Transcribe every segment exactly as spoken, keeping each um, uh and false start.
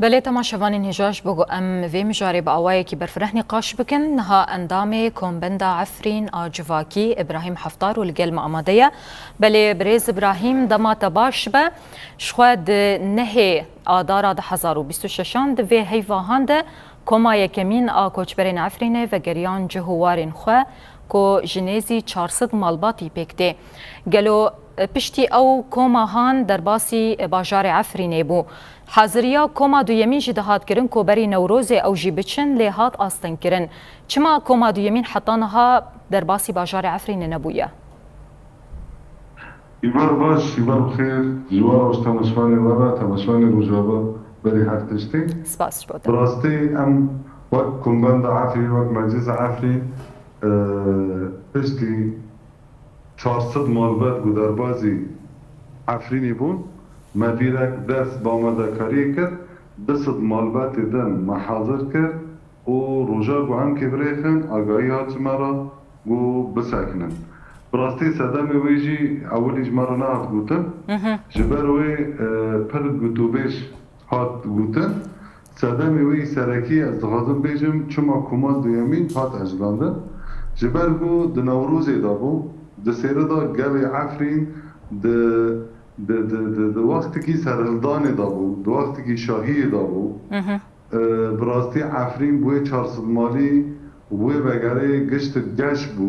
Belê, temaşevanên hêja, ji bo ku em vê mijarê bi awayekî berfireh nîqaş bikin, niha endamê Kombenda Efrîn a Civakî, Îbrahîm Heftar, û li gel me amade ye. Belê, birêz Îbrahîm, dema te baş be. Ji xwe di nehê Adara du hezar û bîst û şeşan di vê heyvahan de Koma yekemîn a Koçberên Efrînê vegeriyan cih û warên xwe, ku ji nêzî çar sed malbatî pêk tê. Gelo, e, piştî ew koma han derbasî, e, bajarê Efrînê bû? Haziriya koma duyemîn jî dihat kirin ku berî Newrozê ew jî biçin, lê hat astengkirin. Çima koma duyemîn heta niha derbasî bajarê Efrînê nebûye? Îbar baş, îbar bi xêr, ji we re, ji temaşevanê we re, temaşevanê Rojava berî her tiştî. Spas ji bo te. Bi rastî em wek Kombenda Efrîn, wek Meclisa Efrîn, e, piştî çar sed malbat ku derbazî Efrînê bûn, me dîrek dest bi amadekariyê kir, du sed malbatê din me hazir kir û roja ku em kê birêxin, agahî hat ji me re ku bisekinin. Bi rastî sedemê wê jî ewilî ji me re nehat gotin. Mhm. Ji ber wê, e, pir gotûbêj hat gotin. Sedemê wê yî serekî ez dixwazim bêjim, çima koma duyemîn hat eclandin. Ji ber ku di Newrozê de bû, di sêrida gelê Efrîn di, di, di, di, di wextekî serhildanê de bû, di wextekî şahiyê de bû. Mhm. E, bi rastî Efrîn bi wê çar sed malî, wê vegerê giştik geş bû,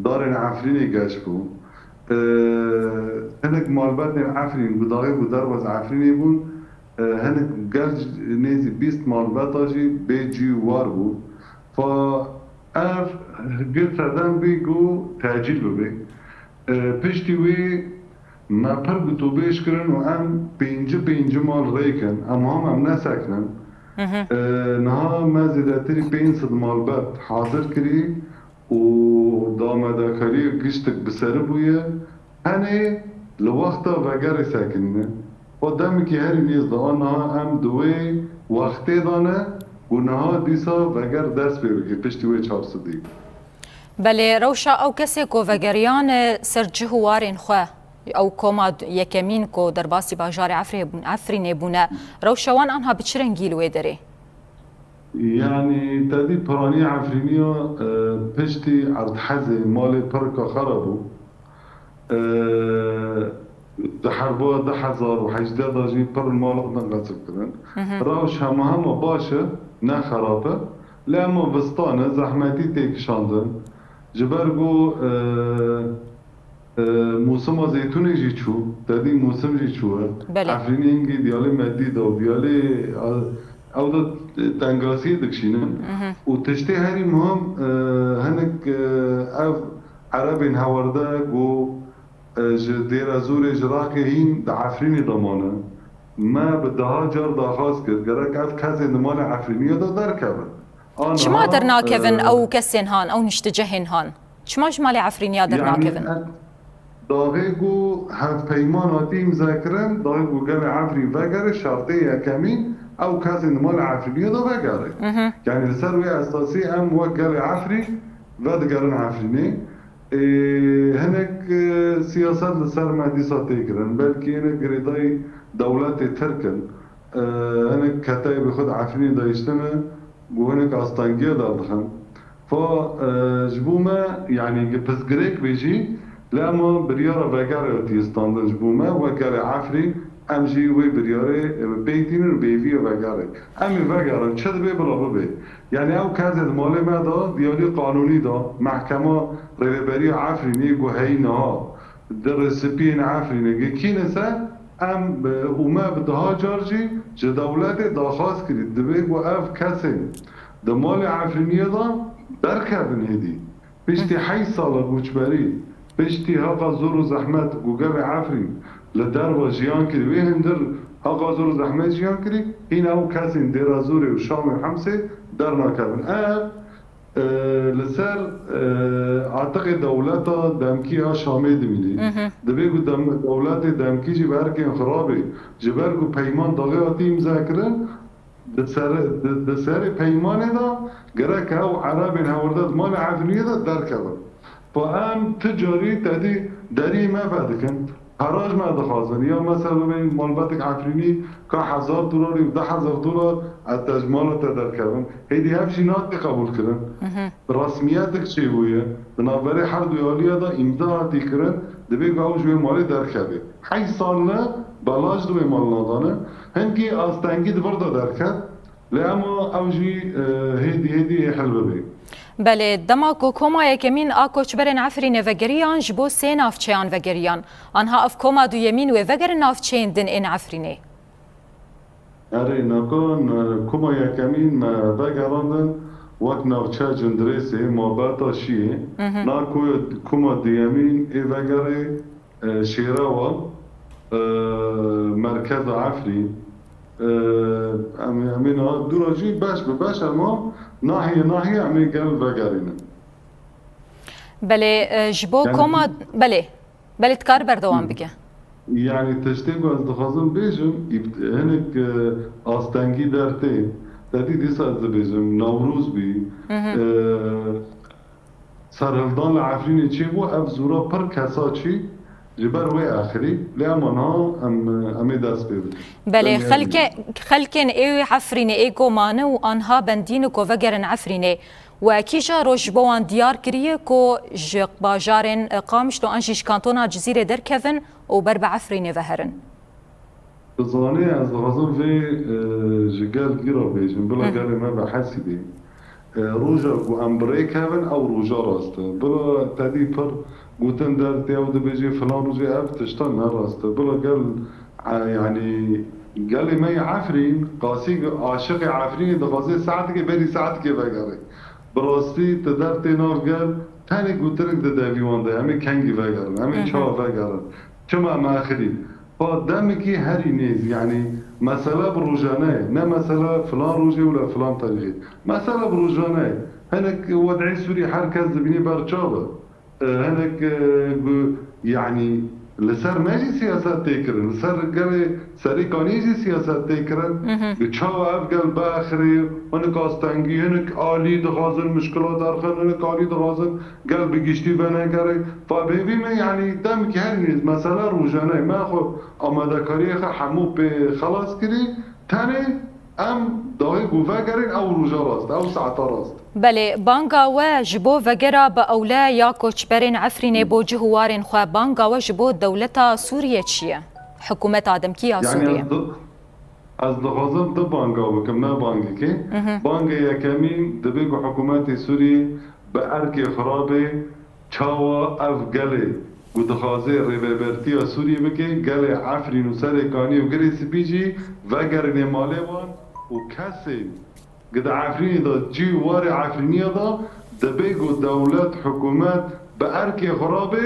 darên Efrînê geş bû. E, hinek malbetên Efrîn, ku daxê ku derbas Efrînê bûn, e, hinek gel nêzî bîst malbeta jî bê cî û war bû. Fa ev gir sedem bî ku tecîl bibe. E, piştî wî me pir gotûbêj kirin û em pêncî pêncî mal rêkin, em ham em nesekinin. Mhm. E, niha me zêdetirî pênc sed malbet hazir kirî û damedekariyê giştik bi ser bûye. Henê li wexta vegerê sekinîne. Xwe demekî herî nêz de, a niha em di wê wextê de ne û niha dîsa veger dest pê bike piştî wê çar sedî. Belê, rewşa ew kesê ku vegeriyane ser cih û warên xwe, ew koma d-, yekemîn ku derbasî bajarê Efrê-, Efrînê bûne, rewşa wan anha bi çi rengî li wê derê? Yanî, te dî piraniya Efrîniya, e, piştî erdhezê malê pirka xera bû. E, di herba du hezar û hejdeh de jî pir malok din qesib kirin. Mhm. Rewş hema hema baş e, ne xerab e. Lê ema vistan e, zehmetî tê kişandin. Ji ber ku, e, e, mûsima zeytûnê jî çû, te dî mûsim jî çû e. Belê. Efrînê hingî diyalê me dî da, diyalê, a, ew da tengasiyê dikişînin. Mhm. Û tiştê herî muhim, e, hinek, e, ev Erebên hewerde ku, e, ji Dêrezûrê, ji Raqê hîn di Efrînê de mane. Me bi deha car daxwaz kir, gerek ev kesên di malê Efrîniyê de derkevin. A Çima niha, dernakevin e, ew kesên han, ew niştecehên han? Çima ji malê Efrîniya dernakevin? Yanî, e, daxê ku hevpeyman hatî îmzekirin, daxê ku gelê Efrîn vegere, şertê yekemîn ew kesên di malê Efrîniyê de vegere. Mhm. Yanî li ser wê esasî em wek gelê Efrîn vedigerin Efrînê. Ê, hinek, e, siyaset li ser me dîsa tê kirin. Belkî hinek girêdayî dewletê Tirk in. E, hinek keteyê bi xwe di Efrînê de hiştine, ku hinek astengiya derdixin. Fa, e, ji bo me, yanî, gi pirsgirêk bê jî, lê ema biryara vegerê hatî standin ji bo me, wek gelê Efrîn, em jî wê biryarê, e, bi pêk tînin û bi hêviyê vegerê. Em ê vegerin, çi dibe bila bibe. Yanî ew kesê di malê me de, diyalî qanûnî de, mehkema rêveberiya Efrînê ku heyî niha di rêsipiyên Efrînê girtîne ser, em, e, û me bi deha car jî ji dewletê daxwaz kirî, divê ku ev kesên di malê Efrîniyê de derkevin hêdî. Piştî heyş sala koçberî, piştî heqa zor û zehmet ku gelê Efrîn li derve jiyan kirî, wê hundir heqa zor û zehmet jiyan kirî, hîn ew kesên Dêrezorê û Şamê û Hemsê dernakevin. Ev, e, li ser, e, atiqê dewleta demkî ya Şamê dimîne. Mhm. Divê ku dem-, dewletê demkî jî bi erkên xwe rabê, ji ber ku peyman daxê hatî îmza kirin, Di ser, di, di serê peymanê de gerek ew Erebên hewirde di malê Efrîniyê de derkevin. Fa em ti carî tedî derî me vedikin. Herac me dixwazin. Ya mesela bê malbetek Efrînî ka hezar dolarî û deh hezar dolar ez te ji mala te derkevim. Hêdî ev jî nake qebûl kirin. Resmiyetek çêbûye. Di navberê her du aliya de îmza hatî kirin. Dibê ku ew ji wê malê derkeve. Heyt sal ne belaş di wê mal nadane. Hinkî astengî di vir de derket. Lê ema ew jî, e, hêdî hêdî ê hel bibe. Belê, dema ku koma yekemîn a koçberên Efrînê vegeriyan, ji bo sê navçeyan vegeriyan. Anha ev koma duyemîn wê vegerin navçeyên din ên Efrînê? Erê, nakan, e, koma yekemîn me vegerandin wek navçe Cindirêsê, mabeta şiyê. Na ko-, koma duyemîn ê vegerê, e, Şêrewa, e, merkeza Efrîn. E, em, em ê niha dûra jî beş bi beş ema nahiye nahiye em ê gel vegerînin. Belê, e, ji bo Yani koma, belê. Belê, dikar berdewam Hı. bike. Yani tiştê ku ez dixwazim bêjim, îbt-, hinek, e, astengî dertê. Te dî dîsa ez dibêjim, Newroz bî. E, serhildan li Efrînê çêbû, ev zûra pir kesa çî ji ber wê axirî. Lê ema niha em, em ê dest pê bikin. Belê, Em ê xelke-, xelkên ê Efrînê ê ku mane û anha bendî ne ku vegerin Efrînê. We kîja roj ji bo wan diyar kiriye ku ji bajarên Qamişlo an jî ji kantona Cizîrê derkevin û ber bi Efrînê ve herin? Dizanî, ez dixwazim vê, e, ji gel gî re bêjim, bila Hı. gelê me behesî bê. E, roja ku em bi rê kevin, ew roja rast e. Bila te dî pir gotin dertê ew dibêjê filan rojê, ev tişta ne rast e. Bila gel, e, yanî gelê me yê Efrîn, qasî aşiqê Efrînê dixwaze saetekê berî saetekê vegere. Bi rastî tu dertê nav gel, tenê gotinek di devî wan de, em ê kengî vegerin, em ê Hı hı. çawa vegerin, çima em axirî. Pa demekî herî nêz, yanî mesele bi rojane ye, ne mesele filan rojê wila filan tarîxê. Mesele bi rojane ye. Hinek wed'ê Sûrî her kes dibînî ber çav e. E, hinek, e, gu-, yanî li ser me jî siyaset tê kirin, li ser gelê Serêkaniyê jî siyaset tê kirin. Hı hı. Bi çawa ev gel biaxirê, hinek astengî, hinek alî dixwazin mişkilat derxin, hinek alî dixwazin gel bi giştî venegere. Fa bêvî me, yanî demkî her nêz mesele rojane ye. Me xwe amadekariyê xwe hemû pê xelas kirî. Tenê em dawî ku vegerin ew roja rast, ew saeta rast. Belê, banga we ji bo vegera bi ewle ya koçberên Efrînê bo cih û warên xwe, banga we ji bo dewleta Sûriye çi ye? Hikûmeta demkî ya Yanî Sûriye? ez di-, ez dixwazim du banga bikim, ne bangekê. Mhm. Bangê yekemîn, dibê ku hikûmetê Sûriye bi erkê xirabê çawa ev gelê ku dixwaze rêvebertiya Sûriyê bike, gelê Efrîn û Serêkanî û Girê Spî jî vegerîne malê wan û kesên ku di Efrînê de cî û warê Efrîniya de dibê ku dewlet, hikûmet bi erkê xwe rabe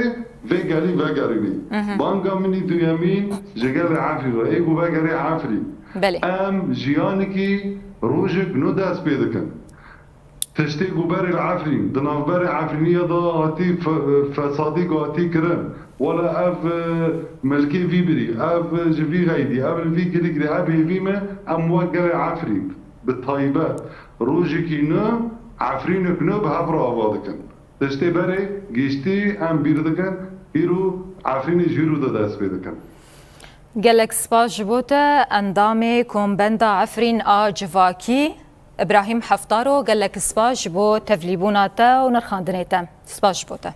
vê gelî vegerîne. Mhm. Banga min î duyemîn ji gelê Efrîn re, ê ku vegerê Efrîn. Belê. Em jiyanekî rojek nû dest pê dikin. Tiştê ku berê li Efrîn, di navberê Efrîniya de hatî fe-, fesadî ku hatî kirin. Wela ev, e, milkê vî birî, ev ji vî xeydî, ev li vî girî girî, ev hêvî me, em wek gelê Efrîn, bi taybet, rojekî nû, Efrînek nû bi hev re ava dikin. Tiştê berê giştî em bîr dikin, îro Efrînê ji îro de dest pê dikin. Gelek spas ji bo te, endamê Kombenda Efrîn a Civakî. Îbrahîm Heftaro, gelek spas ji bo tevlîbûna te û nirxandinê te. Spas ji bo te.